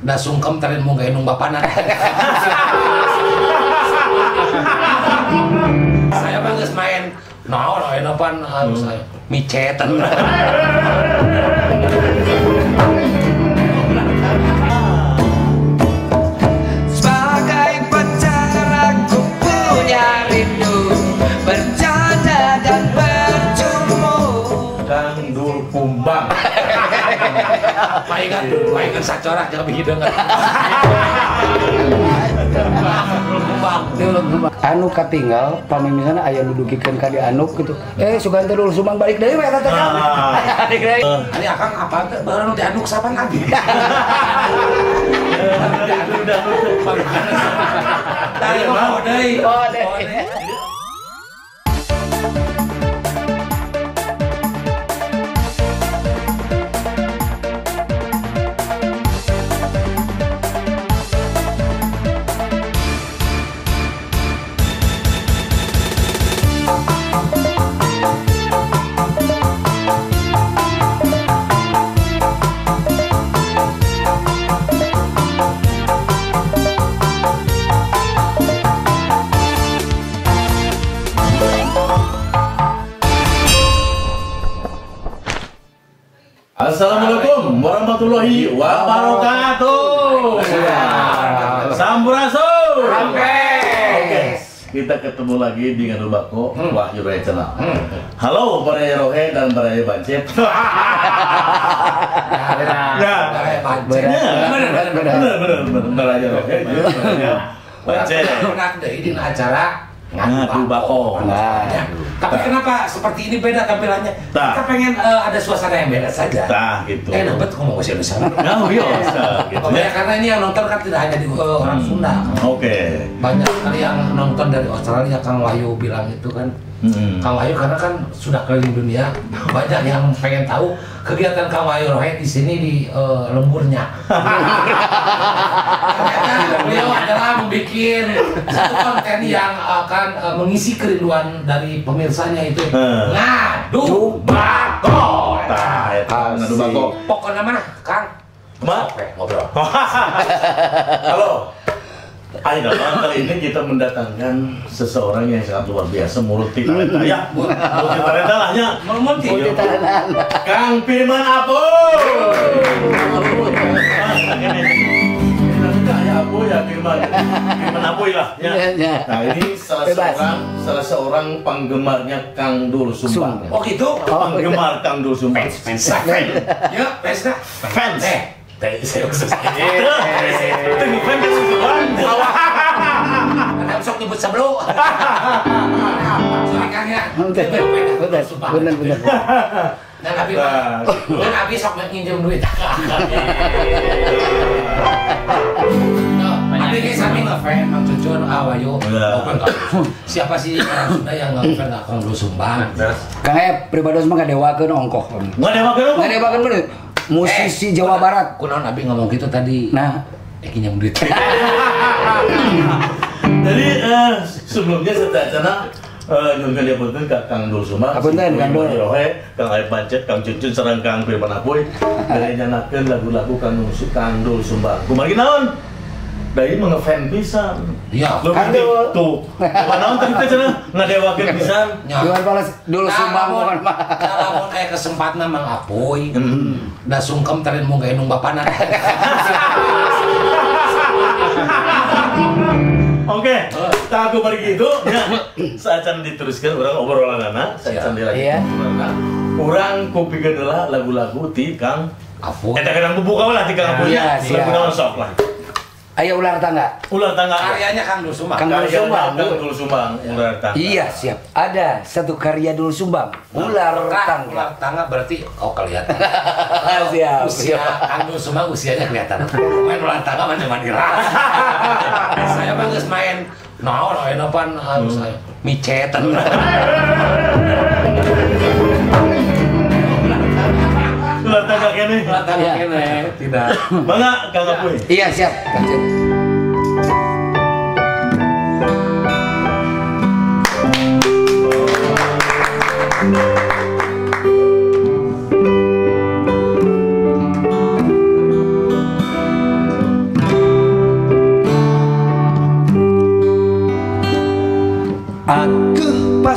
Da sungkem tarin mung gaenung bapana. Saya mah geus main naon ayeuna pan saya micetan. Sebagai pacar aku punya rindu, bercanda dan berjumpa. Kang Dul Kumbang. Paingan, paingan sacorak jangan bikin dengar. Anu katinggal pamimisan aya nu dugikeun ka di Anuk gitu. Sugan teh Dul Sumbang balik deui we eta teh. Ari akang apa teh baheula nu di Anuk sapan abi. Dari mau deui. Oh deui. Assalamualaikum warahmatullahi wabarakatuh. Sampurasun. Oke, kita ketemu lagi di Ngadu Bako Wahyu Rohe Channel. Halo para Rohe dan para Bancet. Ya, bener para Rohe, Bancet. Pernah di acara Ngadu Bako. Tapi kenapa seperti ini beda tampilannya? Kita pengen ada suasana yang beda saja. Nah, gitu. Dapat ngomong bahasa Indonesia. Nah, iya. Gitu. Ya, karena ini yang nonton kan tidak hanya di orang Sunda. Oke. Banyak sekali yang nonton dari Australia, Kang Wahyu bilang itu kan. Kang Wahyu karena kan sudah keliling dunia, banyak yang pengen tahu kegiatan Kang Wahyu Rohe di sini di lemburnya. Ternyata beliau adalah membuat satu konten yang akan mengisi kerinduan dari pemirsanya itu. Ngadu Bako. Nah, Ngadu Bako. Pokoknya mana, Kang? Ma? Oke, ngobrol. Halo. Ayo, kali ini kita mendatangkan seseorang yang sangat luar biasa, multi talenta ya, multi talenta lah ya, multi talenta. Kang Firman Apoy. Ini Apoy ya, Firman, Firman Apoy lah. Ya. Nah ini salah seorang penggemarnya Kang Dul Sumbang. Oh gitu? Penggemar Kang Dul Sumbang. Fans, ya fans dah. Fans. Saya khusus. Tunggu fans susulan. Ada sok nyebut sebelum. Sorry Kang ya. Bener bener. Dan abi, dan abi sok nginjem duit. Abi ini sami ngefans Mang Cucun, Wahyu. Siapa sih orang Sunda yang ngefans Kang Dul Sumbang? Kang Ep pribados mah ngadewakeun ongkoh. Ngadewakeun ongkoh. Ngadewakeun bener. Musisi Jawa Barat. Kunaon abi ngomong gitu tadi? Nah, kinjam duit. Jadi sebelumnya saya acara nyungkeun diapunten ka Kang Dul Sumbang. Apunten Kang Dul. Rohe, Kang Aep Bancet, Kang Cucun sareng Kang Firman Apoy bade nyanakeun lagu-lagu Kang Dul Sumbang. Kumargi naon? Dari mengefan pisan. Iya. Kang Dul. Tuh. Kunaon tadi teh cenah ngadewakeun pisan. Iwan Fals Dul Sumbang bukan mah. Lamun aya kesempatan Mang Apoy. Da sungkem tarin mung gaenung bapana. Oke, tak aku bari gitu ya. Saacan diteruskan urang obrolanana, saacan dilanjutkan obrolanana. Urang kupikeun heula lagu-lagu ti Kang Apoy. Eta kadang buka lah ti Kang Apoy nya. Lagu naon sok lah. Ayo ular tangga. Ular tangga. Karyanya Kang Dul Sumbang. Kang Dul Sumbang. Kang Dul Sumbang, ular tangga. Iya, siap. Ada satu karya Dul Sumbang, ular tangga. Ular tangga berarti oh kelihatan. Siap. Usia Kang Dul Sumbang usianya kelihatan. Main ular tangga mah zaman ira. Saya mah geus main naon ayeuna pan saya micetan. Ular tangga kene. Ular tangga kene, tidak. Mangga Kang Apoy. Iya, siap. Kang Cen.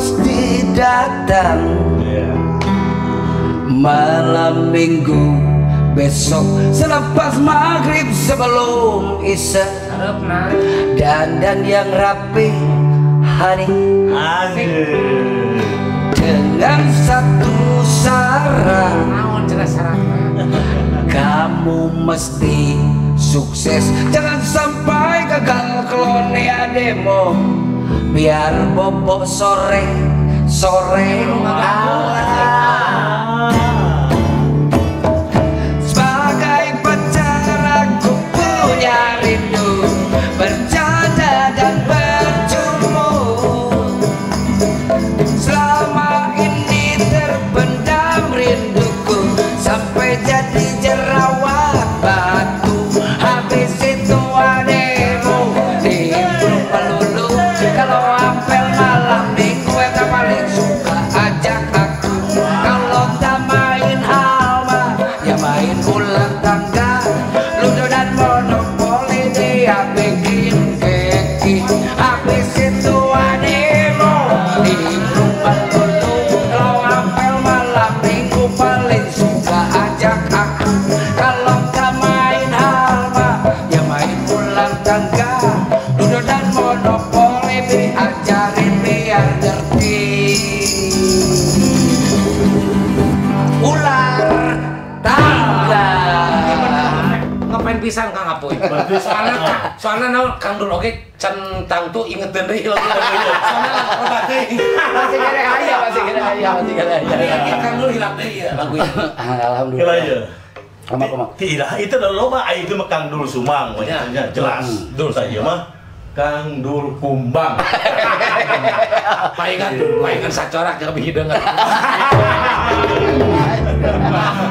mesti datang malam minggu besok selepas maghrib sebelum isya. Dandan yang rapi honey, dengan satu syarat, kamu mesti sukses, jangan sampai gagal klonea demo, biar bobok sore sore Allah. Sebagai pacar aku punya rindu, bercanda dan berjumpa. Selama ini terpendam rinduku sampai jadi jerawat batu. Habis itu ademu nimbrung melulu, kalau apel malam minggu yang paling suka ajak aku. Kalau tak main halma ya main ular tangga, ludo dan monopoli dia bikin keki. Habis itu ademu nimbrung melulu, kalau apel malam minggu paling suka ajak aku. Kalau tak main halma ya main ular tangga, ludo dan monopoli diajarin biar ngerti. Ular tangga. Ngapain pisan Kang Apuy? Soalnya naon Kang Dul oge can tangtu ingetin deui lagu soalnya loba teuing. Masih kena aya, masih kena aya, masih kena aya. Kang Dul hilap deui ya lagu ieu. Alhamdulillah. Kumaha? Tidak, itu adalah loba itu mah Kang Dul Sumang, jelas. Dul saya mah Kang Dul Kumbang. Palingan palingan sacorak jangan bikin dengar.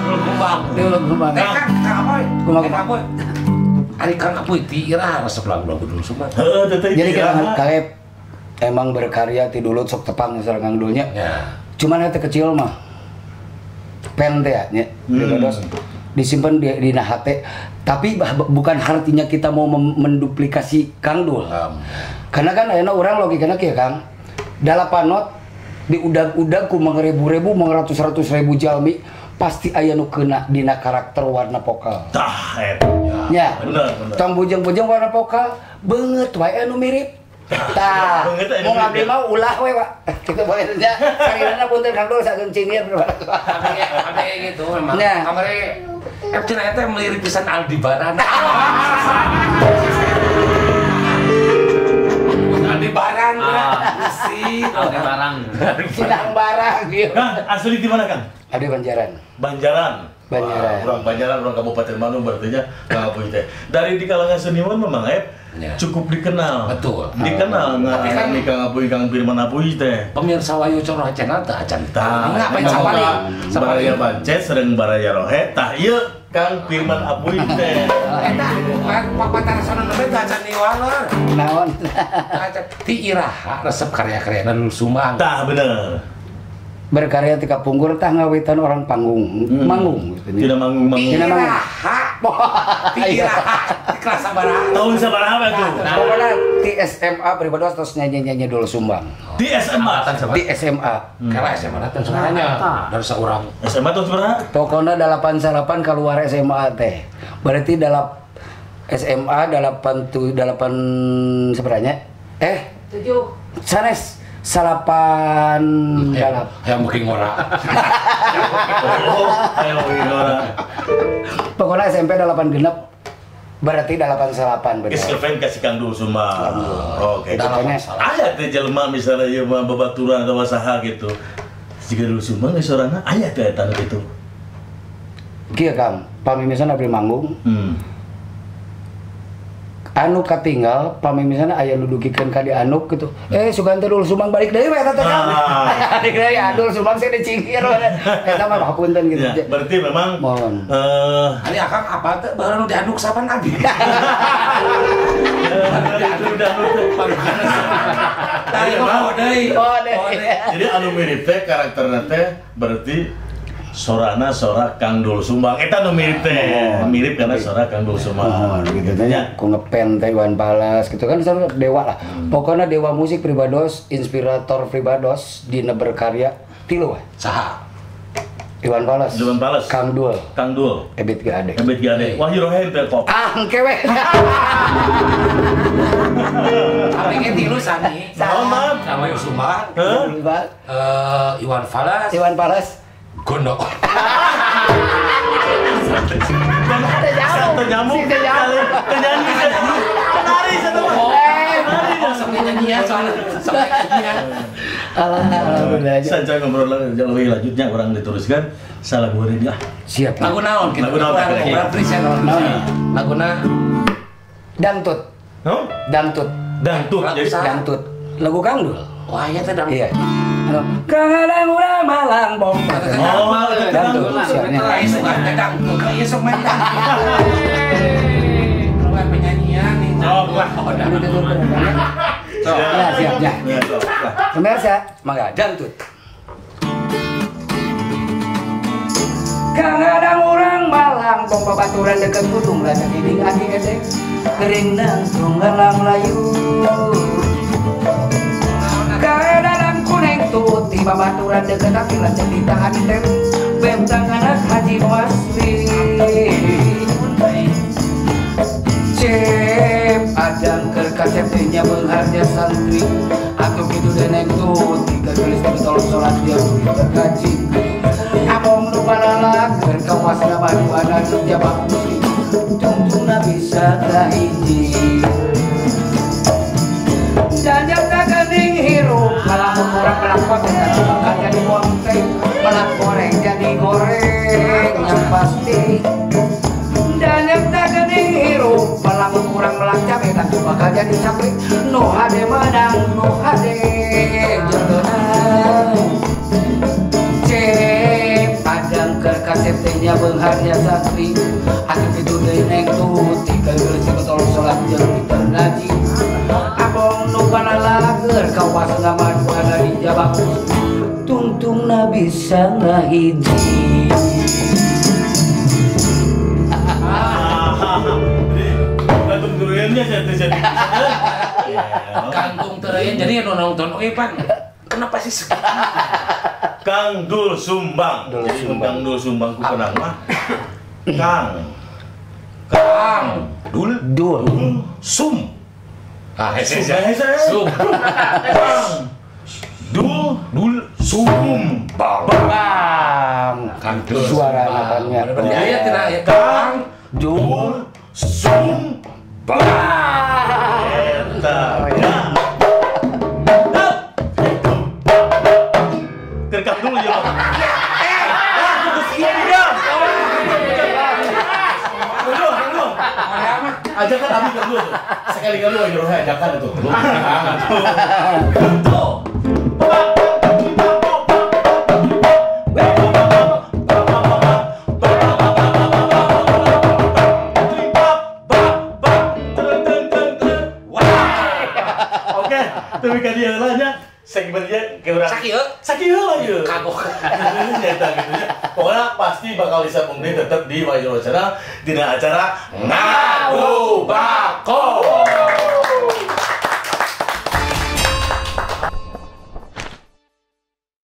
Dul Kumbang. Dul Kumbang. Kang Apuy. Kumaha? Apuy. Ari Kang Apuy ti iraha resep lagu-lagu Dul Sumang. Jadi kan kayak emang berkarya ti dulu sok tepang sareng Kang Dulnya. Cuman eta kecil mah pen teh nya disimpan di hate, tapi bukan artinya kita mau menduplikasi Kang Dul. Karena kan ayeuna urang logikana kieu Kang, dalapan not diudag-udag ku mangrebu-rebu, mangratus-ratus ribu jalmi pasti aya nu keuna dina karakter warna vokal. Tah eta. Nya. Bener, bener. Tong bujeng-bujeng warna vokal beungeut wae anu mirip. Tah, mau ngambil mah ulah we, Pak. Kitu bae nya. Sarirana punten Kang Dul sageung cingir. Ame gitu memang. Kamari cenah eta melirik pisan Aldi Baran. Aldi Baran sih, Aldi Barang. Cinang barang ieu. Kang, asli di mana, Kang? Abdi Banjaran. Banjaran. Banjaran. Orang Banjaran, orang Kabupaten Bandung berarti nya Kang Apuy teh. Dari di kalangan seniman memang cukup dikenal. Betul. Dikenal tapi kan Kang Apuy, Kang Firman Apuy teh. Pemirsa Wahyu Coroh channel teh acan. Tah, ngapain sawali? Baraya Bancet sareng Baraya Rohe tah ieu Kang Firman Apuy teh. Eta papatara sono nembe teh acan diwaler. Naon? Acan ti iraha resep karya-karyana Dul Sumang. Tah bener. Berkarya tika punggur tah ngawitan orang panggung, manggung gitu. Tidak manggung-manggung. Tidak manggung. Iraha. Kelas sabaraha? Tahun sabaraha itu? Pokoknya di SMA pribadi terus nyanyi-nyanyi Dul Sumbang. Di SMA? Di SMA. Karena SMA tahun sebenarnya dari seorang. SMA tahun seberapa? Pokoknya 88 keluar SMA teh. Berarti dalam SMA 8 sebenarnya? 7. Sanes. Salapan dalap. Yang mungkin ngora. Ayo mungkin ngora. Pokoknya SMP 8 genep. Berarti 88 bener. Geus ngefans ka si Kang Dul Sumang. Oke. Aya teh jelema misalnya ieu mah babaturan atawa saha gitu. Jika Dul Sumang geus sorana aya teh eta nu kitu. Kieu Kang, pami misalna abdi manggung. Anu katinggal pami misalna aya nu dugikeun ka dianuk gitu. Sugan teh Dul Sumang balik deui we eta teh Kang. Balik deui Dul Sumang saya dicingkir eta mah hapunten gitu. Ya, berarti memang mohon. Ari akang apa teh baru nu dianuk sapan abdi. Jadi anu mirip teh karakterna teh berarti Sorana sora Kang Dul Sumbang. Eta nu mirip teh. Mirip karena sora Kang Dul Sumbang. Oh, gitu teh. Ku ngepen teh Iwan Fals gitu kan dewa lah. Pokoknya dewa musik pribados, inspirator pribados dina berkarya tilu we. Saha? Iwan Fals. Iwan Fals. Kang Dul. Kang Dul. Ebit G Ade. Ebit G Ade. Wahyu Rohen teh kop. Ah, engke we. Tapi ge tilu sami. Sama. Sama Wahyu Sumbang. Iwan Fals. Iwan Fals. Gondok. Satu nyamuk. Penyanyi penari satu mah. Penyanyi soalnya. Alhamdulillah. Sanca ngobrol lebih lanjutnya orang diteruskan salah gue ini ah. Siap. Lagu naon kita? Lagu naon? Laguna Dangtut. No? Dangtut. Dangtut. Jadi dangtut. Lagu Kang Dul. Wah, iya teh dangtut. Iya. Kadang urang malang bom. Oh, dangtut. Siapnya. Dangtut. Ieu sok main dangtut. Kalau penyanyian nih. Oh, wah. Ya, siap, ya. Pemirsa, mangga dangtut. Kadang urang malang bom babaturan deket gunung raja dinding adi gede kering nangtung ngalang layu. Kadang kuning tuti babaturan deket aki lanjut ditahan tem bentang anak Haji Waswi. Cep adang keur kasep teh nya beungharnya santri atuh kitu deneng tuti kagelis tolong salat dia berkaji. Abong nu palalaker kawasna maduana nu jabak muslim tungtungna bisa kahiji. Janjak kagening hirup lamun urang melakon bakal jadi bonteng melak goreng jadi goreng yang pasti. Janjak kagening hirup lamun urang melak cabe bakal jadi cabe nu hade menang nu hade jodohna. Cep adang keur kasep teh nya beungharnya santri atuh kitu deui neng tuti kageuleuh tolong salat jeung pinter ngaji. Abong nu palalager kawasna maduana di jabak tungtungna bisa ngahiji. Gantung tereunnya jadi. Gantung tereun jadi nu nonton oge pan. Kenapa sih? Kang Dul Sumbang. Jadi Kang Dul Sumbang ku kenang mah. Kang Kang Dul Dul Sum. Ah, Sum. Kang Dul Dul Sumbang. Bang. Kang Dul suara makannya. Iya tidak ya. Kang Dul Sumbang. Eta. Kang Dul ya. Ajakan abi Kang Dul. Sekali-kali Wahyu Rohe ajakan itu. Tuh. Oke, tapi kan dia lah nya. Segmennya ke urang. Sakieu? Sakieu lah ieu. Kagok. Eta gitu nya. Pokoknya pasti bakal disambung deui tetep di Wahyu Rohe Channel dina acara Ngadu Batur.